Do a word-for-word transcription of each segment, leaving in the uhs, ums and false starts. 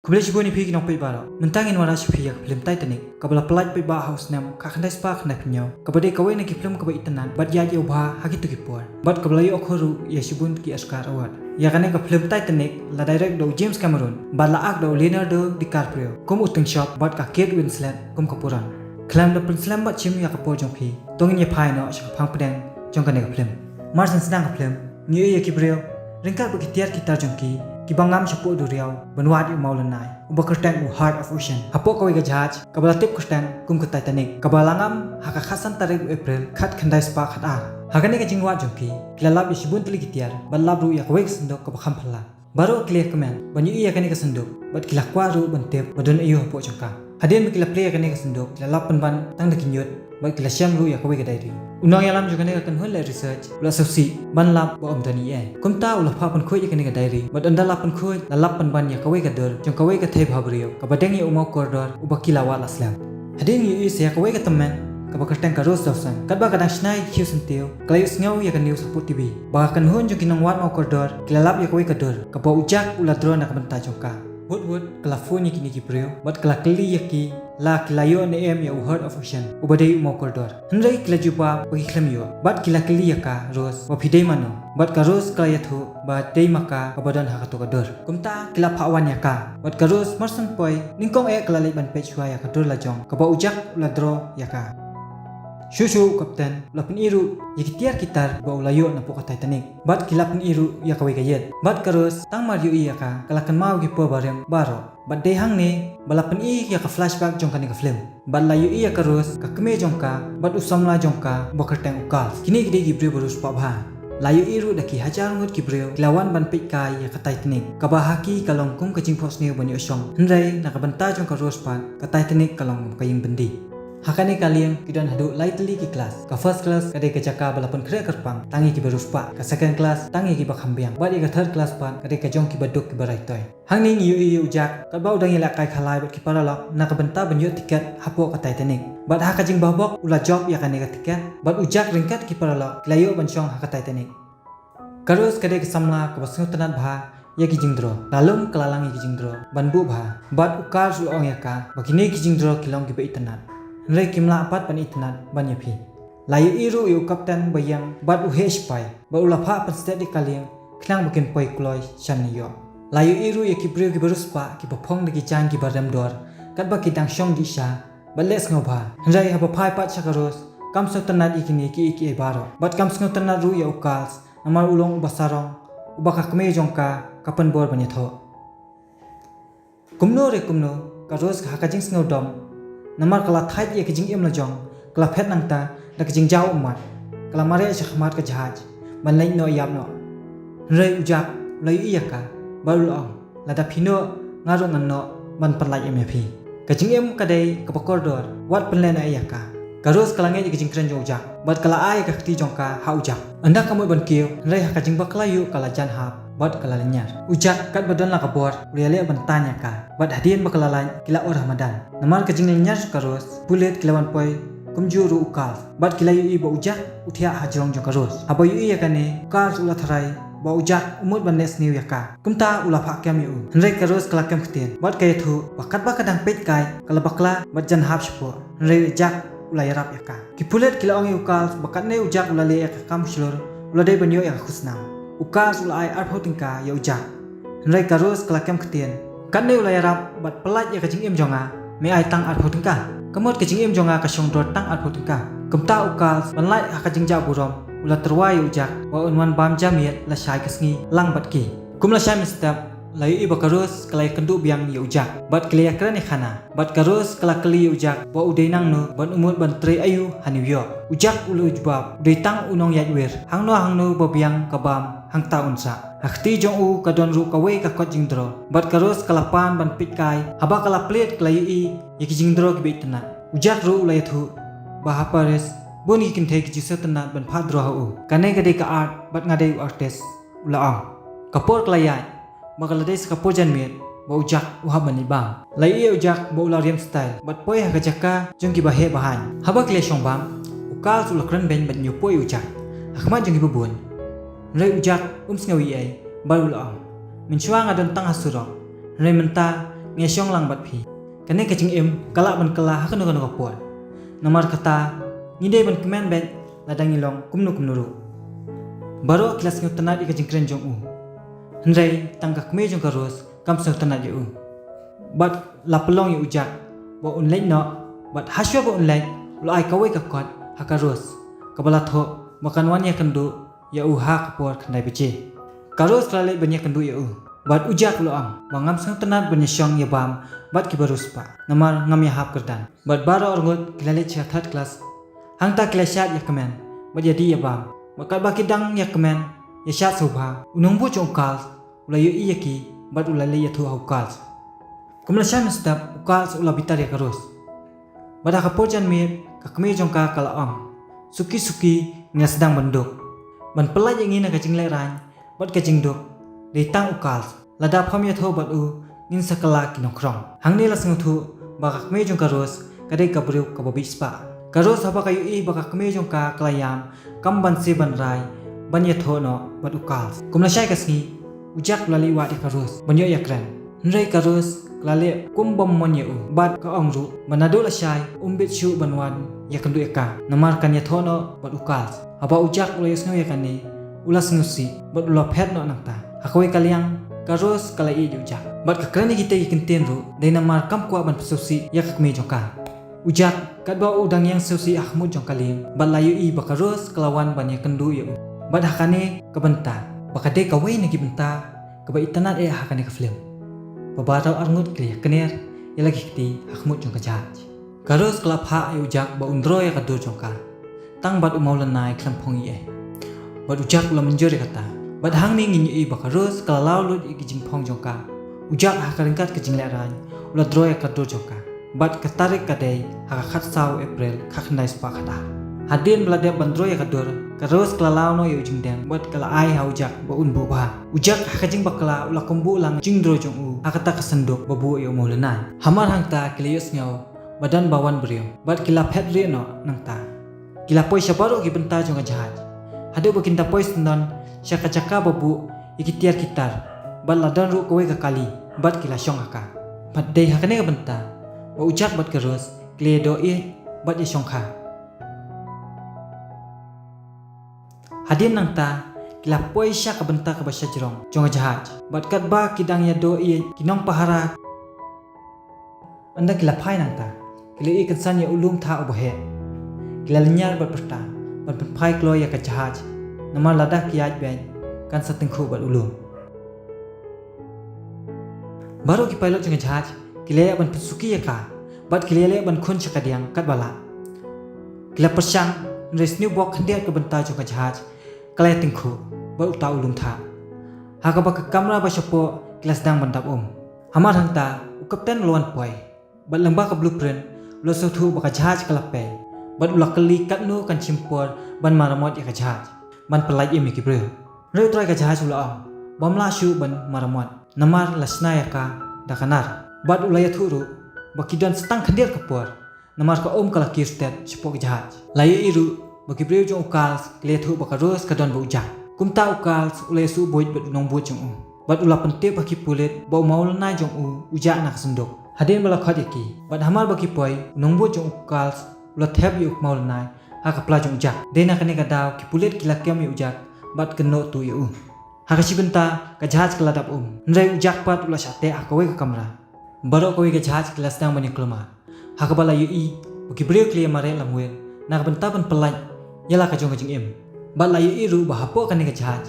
Khublei shibun ïa phi ki nongpeit baroh. Mynta ngin wanrah sha phi ïa ka film Titanic, kaba la pyllait paidbah ha u snem khatkhyndai spah khyndaiphew hynñiew, kaba dei kawei na ki film kaba itynnad bad ïaid ïa u bha ha kito ki por, bad kaba la ïoh akor ruh ïa shibun ki Oscar Award. Ïa kane ka film Titanic la direct da u James Cameron bad la act da u Leonardo DiCaprio kum u Tyngshop bad ka Kate Winslet kum ka Puron. Khlem da pynslem bad shim ïa ka por jong phi, to ngin ïa phai noh sha ka phang pdeng jong kane ka film. Mar shen sdang ka film, ngi ïohi ïa ki briew ryngkat bad ki tiar ki tar jong ki, kiba ngam shapoh duriaw ban wad ïa u mawlynnai uba kyrteng u Heart of Ocean hapoh kawei ka jahaj kaba la tip kyrteng kum ka Titanic, kaba la ngam ha ka khatsan tarik u April khatkhyndai spah khatar. Ha kane ka jingwad jong ki, ki la lap ïa shibun tylli ki tiar bad lap ruh ïa kawei ka synduk kaba kham phylla. Baroh ki la ïa kmen ban ïohi ïa kane ka synduk bad ki la kwah ruh ban tip ba don aïu hapoh jong ka. Hadien ba ki la plie ïa kane ka synduk, ki la lap pynban tang da ki ñiut bad ki la shem ruh ïa kawei ka diary. U nongïalam jong kane ka kynhun leh research u la sngewsih ban lap ba ym don ei ei. Kumta u la phah pynkhuid ïa kane ka diary bad ynda la pynkhuid, la lap pynban ïa kawei ka dur jong kawei ka thei bhabriew kaba deng ïa u maw kordor uba ki la wad la slem. Hadien ïohi sa ïa kawei ka tymmen kaba kyrteng ka Rose Dawson, katba ka dang shna ïa ki khiew syntiew, ka la ïohsngew ïa ka news hapoh T V ba ka kynhun jong ki nongwad maw kordor ki la lap ïa kawei ka dur kaba u Jack u la draw na ka bynta jong ka. Wut wut ka la phone ïa kine ki briew bad ka la kylli ïa ki la ki la ïoh ne em ïa u Heart of Ocean uba dei u maw kordor. Hynrei ki la jubab ba ki khlem ïoh bad ki la kylli ïa ka Rose ba phi dei mano, bad ka Rose ka la ïathuh ba dei ma ka kaba don ha kato ka dur. Kumta ki la phah wan ïa ka bad ka Rose mar shen poi nyngkong eh ka la leit ban peit shuwa ïa ka dur la jong kaba u Jack u la draw ïa ka. Shuh shuh u kapten u la pyni ruh ïa ki tiar ki tar ba u la ïoh napoh ka Titanic bad ki la pyni ruh ïa kawei ka ïit. Bad ka Rose tang mar ïohi ïa ka, ka la kynmaw ïa ki por barim baroh. Bad dei hangne ba la pyni ïa ka flashback jong kane ka film bad la ïohi ïa ka Rose, ka kmie jong ka bad u samla jong ka uba kyrteng u Carl. Kine ki dei ki briew ba riewspah bha. La ïohi ruh da ki hajar ngut ki briew ki la wan ban peitkai ïa ka Titanic, kaba ha ki ka long kum ka jingphohsniew ba ñiewshong, hynrei na ka bynta jong ka Rose pat ka Titanic ka long kum ka ïing byndi. Ha kane ka liang ki don haduh lai tylli ki class. Ka first class ka dei ka jaka ba la pynkhreh kyrpang tang ïa kiba riewspah. Ka second class tang ïa kiba kham biang. Bad ïa ka third class pat ka dei ka jong kiba duk kiba raitoi. Hangne ngi ïohi ïa u Jack katba u dang ïalehkai khalai bad ki paralok na ka bynta ban ïoh tiket hapoh ka Titanic. Bad ha ka jingbahbok u la jop ïa kane ka tiket bad u Jack ryngkat ki paralok ki la ïoh ban shong ha ka Titanic. Ka Rose ka dei ka samla kaba sngewtynnat bha ïa ki jingdraw. La lum ka la lang ïa ki jingdraw ban buh bha. Bad u Carl u la ong ïa ka ba kine ki jingdraw ki long kiba itynnat, hynrei kim lah pat ban itynnat ban ïa phi. La ïohi ruh ïa u kapten ba ïeng bad u heh shipai bad u la phah pynstet ïa ka lieng khnang ba kin poi kloi shane ïoh. La ïohi ruh ïa ki briew kiba riewspah kiba phong da ki jaiñ kiba rem dor katba ki dang shong dih sha bad leh sngewbha. Hynrei haba phai pat sha ka Rose, kam sngewtynnat ïa kine kiei kiei baroh bad kam sngewtynnat ruh ïa u Carl, namar u long uba sarong uba ka kmie jong ka ka pynbor ban ïathoh. Kumno re kumno, ka Rose ha ka jingsngewdom, namar ka la thait ïa ka jingim la jong, ka la phet nangta da ka jingjaw ummat. Ka la mareh sha khmat ka jahaj ban leit noh ïap noh. Hynrei u Jack u la ïohi ïa ka bad u la ong, lada phi noh, nga ruh ngan noh ban pynlait em ïa phi. Ka jingim ka dei kaba kordor, wat pynlehnoh ïa ka. Ka Rose ka la ngeit ïa ka jingkren jong u Jack bad ka la ai ïa ka kti jong ka ha u Jack. Ynda ka mut ban kiew, hynrei ha ka jingbakla ïuh ka la jan hap bad ka la lynñiar. U Jack katba don la ka bor u la ïaleh ban tan ïa ka bad hadien ba ka la lait ki la ur ha madan. Namar ka jinglynñiar jong ka Rose, pulit ki la wan poi kumjuh ruh u Carl bad ki la ïohi ba u Jack u thiah ha jrong jong ka Rose. Haba ïohi ïa kane, u Carl u la tharai ba u Jack u mut ban leh sniew ïa ka. Kumta u la phah kem ïa u. Hynrei ka Rose ka la kem ktien bad ka ïathuh ba katba ka dang peitkai ka la bakla bad jan hap shapoh. Hynrei u Jack u la ïarap ïa ka. Ki pulit ki la ong ïa u Carl ba katne u Jack u la leh ïa ka kam shlur, u la dei ban ïoh ïa ka khusnam. U Carl u la ai arphew tyngka ïa u Jack. Hynrei ka Rose ka la kem ktien, katne u la ïarap bad pyllait ïa ka jingim jong nga, me ai tang arphew tyngka. Ka mut ka jingim jong nga ka shong dor tang arphew tyngka. Kumta u Carl ban lait ha ka jingjah burom u la tyrwa ïa u Jack ba un wan bam ja miet lashai ka sngi lang bad ki. Kum lashai mynstep, la ïohi ba ka Rose ka la ïakynduh biang ïa u Jack bad ki la ïakren ïakhana. Bad ka Rose ka la kylli ïa u Jack ba u dei nangno ban u mut ban trei aïu ha New York. U Jack u la jubab, u dei tang u nongïaid wir. Hangno hangno ba biang ka bam, hangta un sah. Ha kti jong u ka don ruh kawei ka kot jingdraw. Bad ka Rose ka la pan ban peitkai, haba ka la plied ka la ïohi ïa ki jingdraw kiba itynnat. U Jack ruh u la ïathuh ba ha Paris bun ki kynthei ki jingsngewtynnat ban phah draw ha u. Kane ka dei ka art bad nga dei u artist, u la ong. Ka por ka la ïaid bad ka la dei sa ka por janmiet ba u Jack u hap ban leit bam. La ïohi ïa u Jack ba u la riam style bad poi ha ka jaka jong kiba heh ba haiñ. Haba ki la shong bam, u Carl u la kren beiñ bad ñiewpoh ïa u Jack ha khmat jong kiba bun. Hynrei u Jack um sngew ei ei bad u la ong, mynshuwa nga don tang ha surok, hynrei mynta ngi ïa shong lang bad phi. Kane ka jingim ka lah ban kylla ha kano kano ka por. Namar kata, ngi dei ban kmen beit lada ngi long kumno kumno ruh. Baroh ki la sngewtynnat ïa ka jingkren jong u. Hynrei tang ka kmie jong ka Rose kam sngewtynnat ïa u. Bad la pynlong ïa u Jack ba un leit noh, bad hashwa ba un leit, u la ai kawei ka kot ha ka Rose, kaba la thoh ba kan wan ïakynduh ïa u ha ka por khyndai baje. Ka Rose ka la leit ban ïakynduh ïa u, bad u Jack u la ong ba ngam sngewtynnat ban ïa shong ïa bam bad kiba riewspah, namar ngam ïahap kyrdan. Bad baroh arngut ki la leit sha third class. Hangta ki la shad ïa kmen bad ïa dih ïa bam. Bad katba ki dang ïa kmen ïa shad sngewbha, u nongbud jong u Carl u la ïohi ïa ki bad u la leit ïathuh ha u Carl. Kum lashai mynstep u Carl u la bitar ïa ka Rose. Bad ha ka por janmiet ka kmie jong ka ka la ong, suki suki ngi la sdang ban duk. Ban pyllait ïa ngi na ka jinglehrain bad ka jingduk dei tang u Carl. Lada pham ïathuh bad u, ngin sa kylla ki nongkhrong. Hangne la sngewthuh ba ka kmie jong ka Rose ka dei ka briew kaba bishpah. Ka Rose haba ka ïohi ba ka kmie jong ka ka la ïam, kam banse ban rai ban ïathuh noh bad u Carl. Kum lashai ka sngi u Jack u la leit wad ïa ka Rose ban ïoh ïakren. Hynrei ka Rose ka la leh kum bym mon ïa u bad ka ong ruh ba naduh lashai um bit shuh ban wan ïakynduh ïa ka, namar kan ïathuh noh bad u Carl. Haba u Jack u la ïohsngew ïa kane, u la sngewsih bad u la phet noh nangta. Ha kawei ka liang ka Rose ka la ïeit ïa u Jack bad ka kren ïa kita ki kyntien ruh dei namar kam kwah ban pynsngewsih ïa ka kmie jong ka. U Jack katba u dang ïeng sngewsih ha khmut jong ka lieng bad la ïohi ba ka Rose ka la wan ban ïakynduh ïa u. Bad ha kane ka bynta ba ka dei kawei na ki bynta kaba itynnad eh ha kane ka film. Ba baroh arngut ki la ïakner ïa la ki kti ha khmut jong ka jahaj. Ka Rose ka la phah ïa u Jack ba un draw ïa ka dur jong ka. Tang bad u mawlynnai khlem phong ei ei. Bad u Jack u la mynjur ïa kata. Bad hangne ngin ïohi ba ka Rose ka la law lut ïa ki jingphong jong ka. U Jack ha ka ryngkat ka jinglehrain u la draw ïa ka dur jong ka. Bad ka tarik ka dei ha ka khatsaw April khatkhyndai spah khatar. Hadien ba la dep ban draw ïa ka dur, ka Rose ka la law noh ïa u jingdeng bad ka la ai ha u Jack ba un buh bha. U Jack ha ka jingbakla u la kynbuh lang jingdraw jong u ha kata ka synduk ba buh ïa u mawlynnai. Hamar hangta ki la ïohsngew ba don ba wan briew bad ki la phet rieh noh nangta. Ki la poi sha baroh ki bynta jong ka jahaj haduh ba kin da poi syndon sha ka jaka ba buh ïa ki tiar ki tar. Bad la don ruh kawei ka kali bad ki la shong ha ka. Bad dei ha kane ka bynta ba u Jack bad ka Rose ki la ïadoh ïeit bad ïashongkha. Hadien nangta ki la poi sha ka bynta kaba shajrong jong ka jahaj. Bad katba ki dang ïadoh ïeit ki nongpahara ynda ki la phai nangta, ki la ïakynsan ïa u lum thah uba heh. Ki la lynñiar bad pyrta ban pynphai kloi ïa ka jahaj, namar lada ki ïaid beit kan sa tyngkhuh bad u lum. Baroh ki pilot jong ka jahaj ki la ïaleh ban pynsuki ïa ka bad ki la ïaleh ban khun sha kadiang katba lah. Ki la pyrshang, hynrei sniewbok khyndiat ka bynta jong ka jahaj ka la ïatyngkhuh bad uta u lum thah, ha kaba ka kamra ba shapoh ki la sdang ban dap um. Hamar hangta u kapten u la wan poi bad lyngba ka blueprint u la sngewthuh ba ka jahaj ka la pei bad u la kylli katno kan shim por ban maramot ïa ka jahaj ban pyllait im ïa ki briew. Hynrei u trai ka jahaj u la ong ba ym lah shuh ban maramot namar la shna ïa ka da ka nar. Bad u la ïathuh ruh ba ki don sa tang khyndiat ka por namar ka um ka la kiew stet shapoh ka jahaj. La ïohi ruh ba ki briew jong u Carl ki la ïathuh ba ka Rose ka don bad u Jack. Kumta u Carl u la ïasuh buit bad u nongbud jong u bad u la pyntip ha ki pulit ba u mawlynnai jong u u jah na ka synduk. Hadien ba la khot ïa ki bad hamar ba ki poi, u nongbud jong u Carl u la thep ïa u mawlynnai ha ka pla jong u Jack. Dei na kane ka daw ki pulit ki la kem ïa u Jack bad kynnoh tuh ïa u. Ha ka shi bynta ka jahaj ka la dap um, hynrei u Jack pat u la shah teh ha kawei ka kamra. Baroh kawei ka jahaj ki la sdang ban ïakulmar, ha kaba la ïohi ba ki briew ki la ïamareh lamwir na ka bynta ban pyllait ïa la ka jong ka jingim. Bad la ïohi ruh ba hapoh kane ka jahaj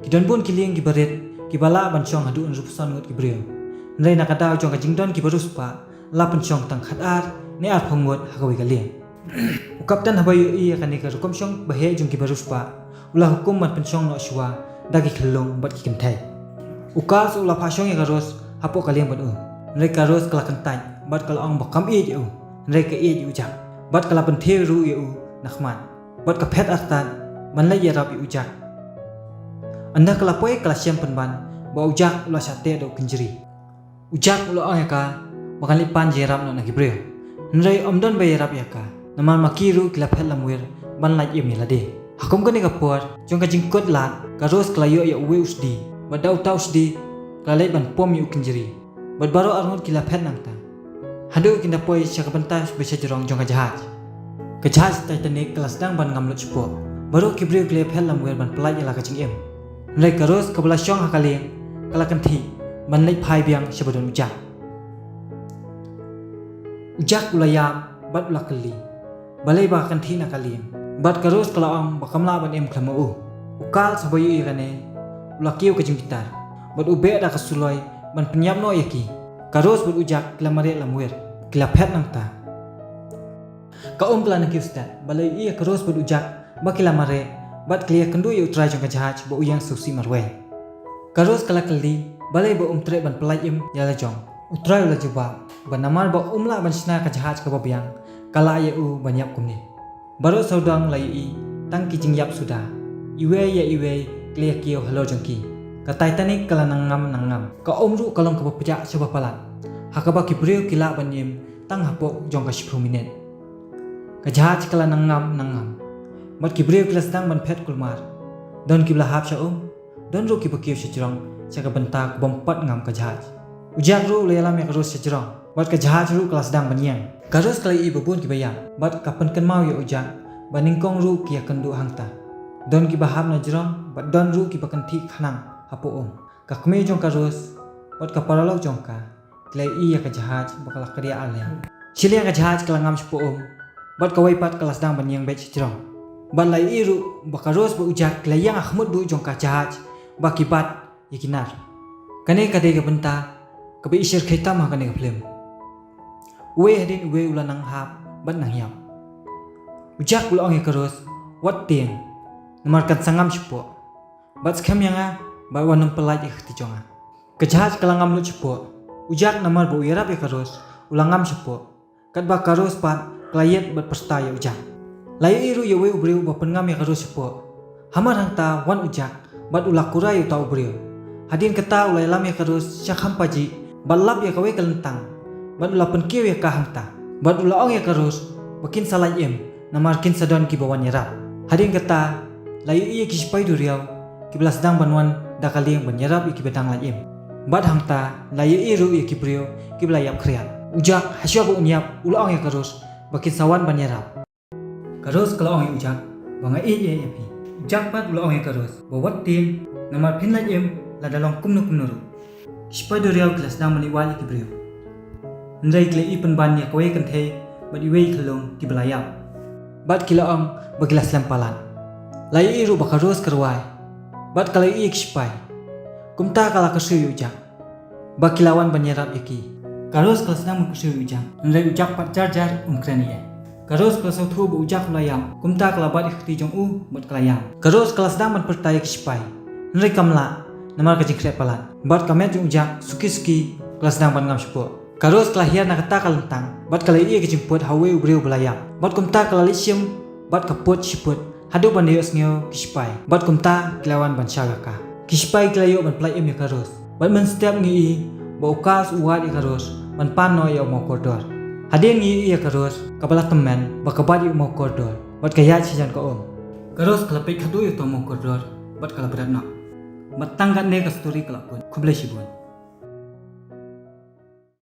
ki don bun ki lieng kiba rit kiba lah ban shong haduh hynriewphew san ngut ki briew. Hynrei na ka daw jong ka jingdon kiba riewspah la pynshong tang khatar ne arphew ngut ha kawei ka lieng. U kapten haba ïohi ïa kane ka rukom shong ba heh jong kiba riewspah, u la hukum ban pynshong noh shuwa da ki khyllung bad ki kynthei. U Carl u la phah shong ïa ka Rose hapoh ka lieng bad u. Hynrei ka Rose ka la kyntait bad ka la ong ba kam ïeit ïa u, hynrei ka ïeit ïa u Jack. Bad ka la pynthiew ruh ïa u na khmat bad ka phet artat ban leit ïarap ïa u Jack. Ynda ka la poi ka la shem pynban ba u Jack u la shah teh da u kynjri. U Jack u la ong ïa ka ba kan leit pan jingïarap noh na ki briew. Hynrei ym don ba ïarap ïa ka namar ma ki ruh ki la phet lamwir ban lait im ïa lade. Ha kum kane ka por jong ka jingkut lad, ka Rose ka la ïoh ïa uwei u sdi bad da uta u sdi ka la leit ban pom ïa u kynjri. Bad baroh arngut ki la phet nangta. Haduh kin da poi sha ka bynta ba sha jrong jong ka jahaj. Ka jahaj Titanic ka la sdang ban ngam lut shapoh. Baroh ki briew ki la phet lamwir ban pyllait ïa la ka jingim. Hynrei ka Rose kaba la shong ha ka lieng ka la kynthih ban leit phai biang sha ba don u Jack. U Jack u la ïam bad u la kylli. Balei ba ka kynthih na ka lieng. Bad ka Rose ka la ong ba kam lah ban im khlem ma u. U Carl sa ba ïohi ïa kane u la kiew ka jingbitar. Bad u beh da ka suloi ban pynïap noh ïa ki. Ka Rose bad u Jack ki la mareh lamwir. Ki la phet nangta. Ka um ka la nang kiew stet. Ba la ïohi ïa ka Rose bad u Jack ba ki la mareh bad ki la ïakynduh ïa u trai jong ka jahaj ba u ïeng sngewsih marwei. Ka Rose ka la kylli balei ba um treh ban pyllait im ïa la jong. U trai u la jubab ba namar ba um lah ban shna ka jahaj kaba biang ka lah ïa u ban ïap kumne. Baroh sawdong la ïohi tang ki jingïap suda. Iwei ïa iwei ki la ïakiew halor jong ki. Ka Titanic ka la nang ngam nang ngam. Ka um ruh ka long kaba pjah sha ba palat. Ha kaba ki briew ki lah ban im tang hapoh jong ka shiphew minit. Ka jahaj ka la nang ngam nang ngam. Bad ki briew ki la sdang ban phet kulmar. Don kiba la hap sha um. Don ruh kiba kiew sha jrong sha ka bynta ka bym pat ngam ka jahaj. U Jack ruh u la ïalam ïa ka Rose sha jrong. Bad ka jahaj ruh ka la sdang ban ïeng. Ka Rose ka la ïohi ba bun kiba ïap. Bad ka pynkynmaw ïa u Jack ba nyngkong ruh ki ïakynduh hangta. Don kiba hap na jrong bad don ruh kiba kynthih khnang hapoh um. Ka kmie jong ka Rose bad ka paralok jong ka ki la ïohi ïa ka jahaj ba ka la kdiah arliang. Shiliang ka jahaj ka la ngam shapoh um bad kawei pat ka la sdang ban ïeng beit sha jrong. Bad la ïohi ruh ba ka Rose bad u Jack ki la ïeng ha khmut duh jong ka jahaj ba ki bat ïa ki nar. Kane ka dei ka bynta kaba isher kheitam ha kane ka phlim. Uwei hadien uwei u la nang hap bad nang ïap. U Jack u la ong ïa ka Rose, wat tieng, namar kan sa ngam shapoh. Bad skhem ïa nga bad wat nym pyllait ïa ka kti jong nga. Ka jahaj ka la ngam lut shapoh. U Jack namar ba u ïarap ïa ka Rose u la ngam shapoh. Katba ka Rose pat ka la ïet bad pyrta ïa u Jack. La ïohi ruh ïa uwei u briew uba pynngam ïa ka Rose shapoh. Hamar hangta wan u Jack bad u la kurai ïa uta u briew. Hadien kata u la ïalam ïa ka Rose sha kham pajih bad lap ïa kawei ka lyntang bad u la pynkiew ïa ka hangta. Bad u la ong ïa ka Rose ba kin sa lait im namar kin sa don kiba wan ïarap. Hadien kata la ïohi ïa ki shipai duriaw kiba la sdang ban wan da ka lieng ban ïarap ïa kiba dang lait im. Bad hangta la ïohi ruh ïa ki briew kiba la ïap khriat. U Jack hashuwa ba un ïap u la ong ïa ka Rose ba kin sa wan ban ïarap. Ka Rose ka la ong ïa u Jack ba nga ïeit ïa phi. U Jack pat u la ong ïa ka Rose ba wat tieng namar phin lait im lada long kumno kumno ruh. Ki shipai duriaw ki la sdang ban ïeit ïa ki briew. Hynrei ki la ïohi pynban ïa kawei kynthei bad iwei i khyllung kiba la ïap. Bad ki la ong ba ki la slem palat. La ïohi ruh ba ka Rose ka rwai bad ka la ïohi ïa ki shipai. Kumta ka la kyrsiew ïa u Jack ba ki la wan ban ïarap ïa ki. Ka Rose ka la sdang ban kyrsiew ïa u Jack hynrei u Jack pat jar jar um kren ïa. Ka Rose ka la sngewthuh ba u Jack u la ïap. Kumta ka la bat ïa ka kti jong u bad ka la ïam. Ka Rose ka la sdang ban pyrta ïa ki shipai hynrei kam lah namar ka jingkhreh palat. Bad ka met jong u Jack suki suki ka la sdang ban ngam shapoh. Ka Rose ka la hiar na kata ka lyntang bad ka la ïohi ïa ka jingput ha uwei u briew ba la ïap. Bad kumta ka la leit shim bad ka put shiput haduh ban da ïohsngew ki shipai. Bad kumta ki la wan ban shaw ïa ka. Ki shipai ki la ïoh ban pyllait im ïa ka Rose. Bad mynstep ngi ïohi ba u Carl u wad ïa ka Rose ban pan noh ïa u maw kordor. Hadien ngi ïohi ïa ka Rose kaba la tymmen ba ka bat ïa u maw kordor bad ka ïaid shajan ka um. Ka Rose ka la peit khatduh ïa uta u maw kordor bad ka la bret noh. Bad tang katne ka story ka la kut. Khublei shibun.